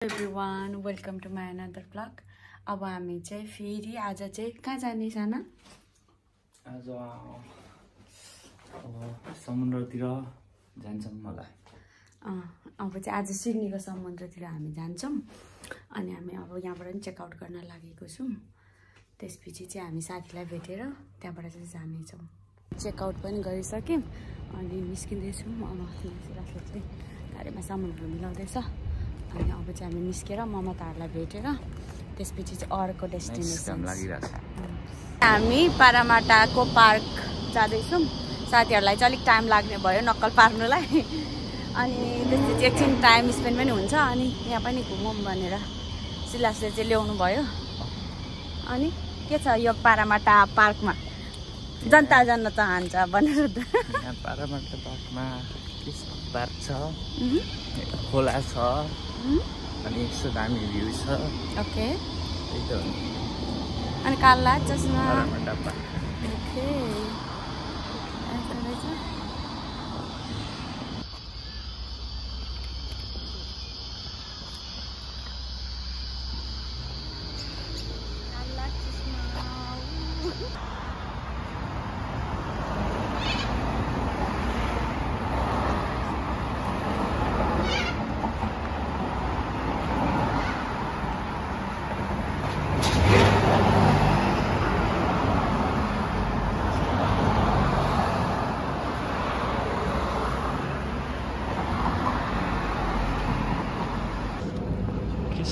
Everyone welcome to my another vlog. अब हामी चाहिँ फेरि आज चाहिँ कहाँ जाने साना? आज समुद्रतिर जान्छौँ होला। अब चाहिँ आज सिडनीको समुद्रतिर हामी जान्छौँ अनि हामी अब यहाँबाट पनि चेकआउट गर्न लागेको छौँ। त्यसपछि चाहिँ हामी साथीलाई भेटेर त्यहाँबाट चाहिँ जानेछौँ। चेकआउट पनि गरिसक्यौँ अनि निस्किँदैछौँ। अब चाहिँ गाडीमा सामानहरू मिलाउँदैछ अनि अब चाहिँ हामी निस्केर ममताहरूलाई भेटेर त्यसपछि चाहिँ अर्को डेस्टिनेसन हामी पारामाटाको पार्क जाँदैछौँ। साथीहरूलाई चाहिँ अलिक टाइम लाग्ने भयो नक्कल पार्नुलाई अनि त्यसपछि एकछिन टाइम स्पेन्ड पनि हुन्छ अनि यहाँ पनि घुमौँ भनेर सिलासले चाहिँ ल्याउनु भयो। अनि के छ यो पारामाटा पार्कमा जनता जान्न चाहन्छ भनेर पारामाटा पार्कमा पार्क छ, खोला छ अनि यस्तो दामी भ्यू छ। ओके त्यही त हो अनि काला चस्मा पारामाटा पार्क। ओके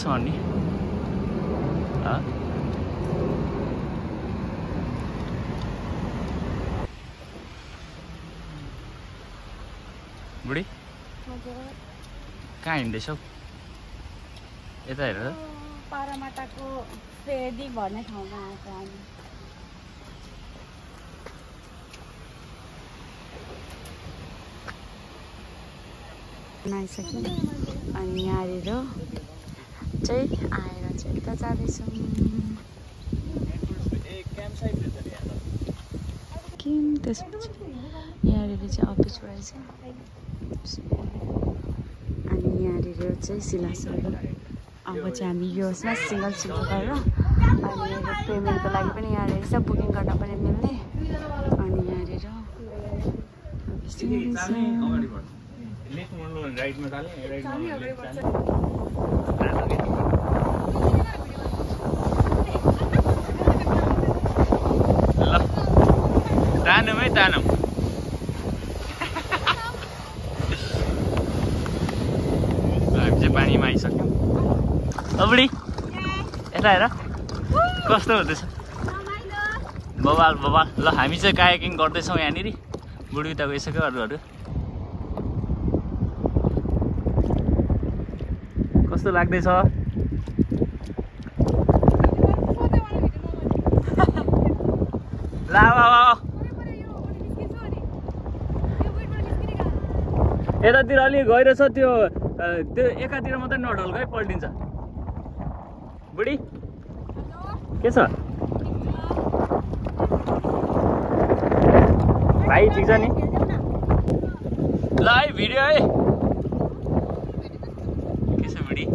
अनि बुढी कहाँ हिँड्दैछौ? यता हेर पारामाटाको फेदी भन्ने ठाउँमा आएको हामी आइसक्यौँ अनि यहाँनिर चाहिँ आएर चाहिँ यता जाँदैछौँ। त्यसपछि यहाँनिर चाहिँ अफिस रहेछ अनि यहाँनिर चाहिँ सिलासहरू। अब चाहिँ हामी यो सिङ्गल सिङ्गल गरेर अनि पेमेन्टको लागि पनि यहाँ रहेछ, बुकिङ गर्न पनि मिल्ने। अनि यहाँनिर तानौँ है तानौँ। हामी चाहिँ पानीमा आइसक्यौँ। बुढी यता हेर कस्तो हुँदैछ? बबाल बबाल। ल हामी चाहिँ कायाकिङ गर्दैछौँ यहाँनिर। बुढी उता गइसक्यो अरूहरू। कस्तो लाग्दैछ? ला यतातिर अलि गहिरो छ, त्यो एकातिर मात्रै नढल्क है, पल्टिन्छ। बुढी के छ भाइ? ठिक छ नि? ल है भिडियो है। के छ बुढी?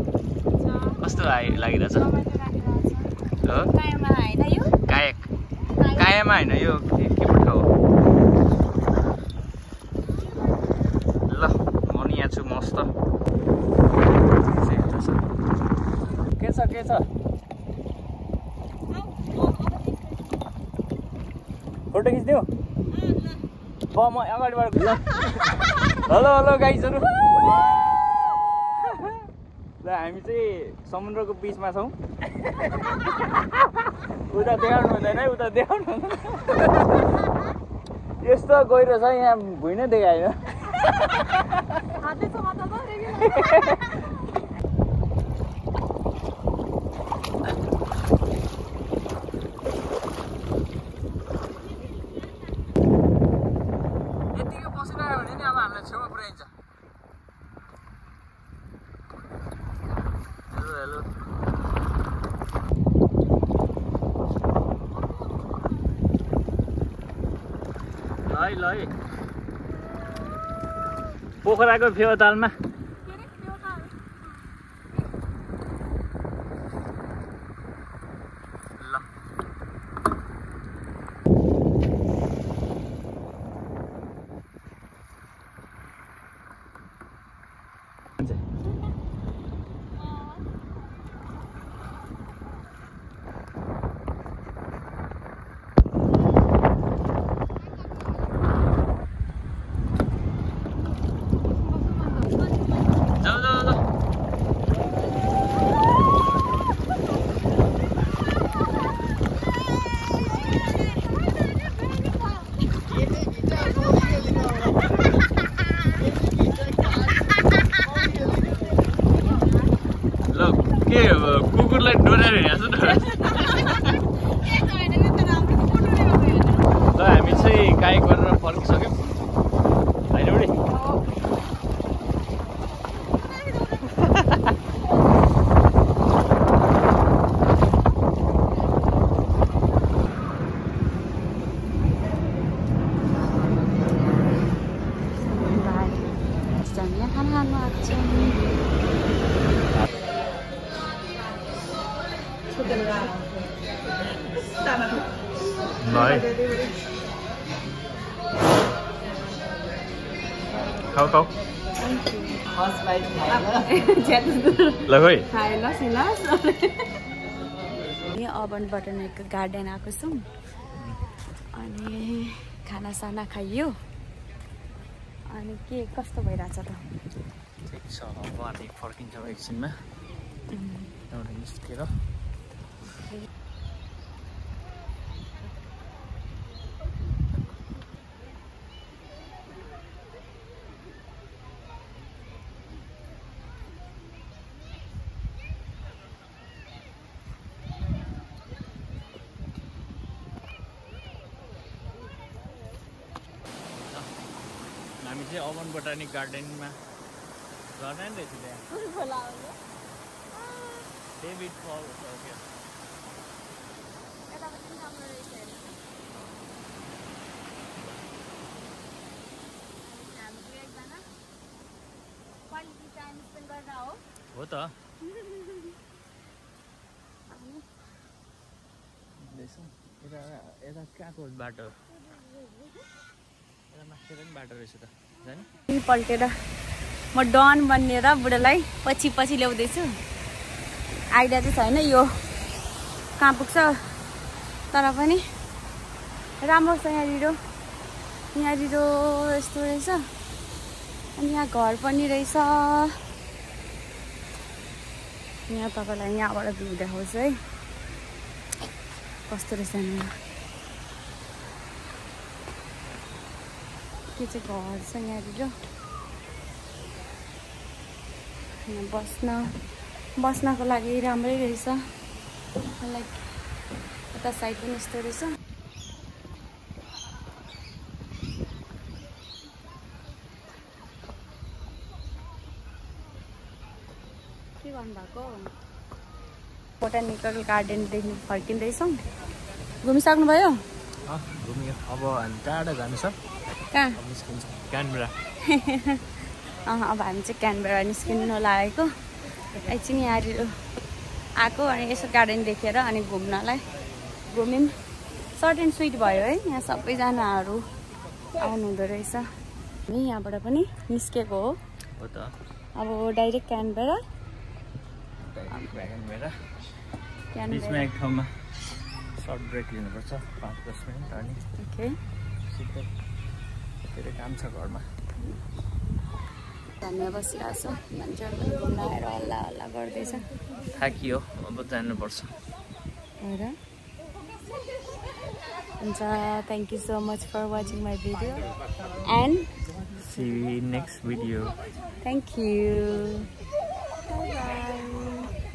कस्तो लागिरहेछ? हो कायक कायामा होइन, यो के पो ठाउँ हो? ल म नि यहाँ छु मस्त। के छ के छ? फोटो खिच्दियो? म अगाडिबाट। ल हेलो हेलो गाइजहरू। ल हामी चाहिँ समुद्रको बिचमा छौँ। उता देखाउनु हुँदैन है, उता देखाउनु हुँदैन। यस्तो गहिरो छ यहाँ, भुइँ नै देखाएन। यतिको पसिना आयो भने नि अब हामीलाई छेउमा पुऱ्याइन्छ। Hello hello. ल है पोखराको फेवातालमा ल के कुकुरलाई डोराएर हिँड्छु न। ल हामी चाहिँ कायक गरेर फर्किसक्यौँ होइन बुढी। खाऊ खाऊ ल खोइ अर्बन बोटानिकल गार्डन आएको छौँ अनि खानासाना खाइयो अनि के कस्तो भइरहेछ त? ठिक छ अब हामी फर्किन्छौँ एकछिनमा एउटा निस्केर। हामी चाहिँ अर्बन बोटानिक गार्डनमा गार्डन रहेछ त्यहाँ डेभिड फल ओके। हो त यता कहाँको बाटो माथि पनि बाटो रहेछ त जाने पल्टेर म डन बनेर बुढालाई पछि पछि ल्याउँदैछु। आइडिया चाहिँ छैन यो कहाँ पुग्छ तर पनि राम्रो छ यहाँनिर यस्तो रहेछ अनि यहाँ घर पनि रहेछ। यहाँ तपाईँलाई यहाँबाट भ्यू देखाउँछु है कस्तो रहेछ यहाँ के चाहिँ घर छ यहाँनिर बस्नको लागि राम्रै रहेछ। लाइक यता साइड पनि यस्तो रहेछ। के गर्नुभएको बोटानिकल गार्डनदेखि फर्किँदैछौँ। घुमिसक्नुभयो? घुम्यो अब हामी टाढा जानु छ। कहाँ? क्यानबेरा। अब हामी चाहिँ क्यानबेरा निस्किनु लागेको। एकछिन यहाँनिर आएको अनि यसो गार्डन देखेर अनि घुम्नलाई घुम्यौँ। सर्ट एन्ड स्विट भयो है यहाँ सबैजनाहरू आउनुहुँदो रहेछ। हामी यहाँबाट पनि निस्केको हो त अब डाइरेक्ट क्यानबेरा। बिचमा एक ठाउँमा सर्ट ब्रेक लिनुपर्छ 5-10 मिनट अनि ओके सिधै धेरै काम छ घरमा। हामी बसिरहेको छ मान्छेहरू घुम्न आएर हल्ला हल्ला गर्दैछ। थाकियो अब जानुपर्छ। हुन्छ thank you so much for watching my video and see you next video. Thank you bye by.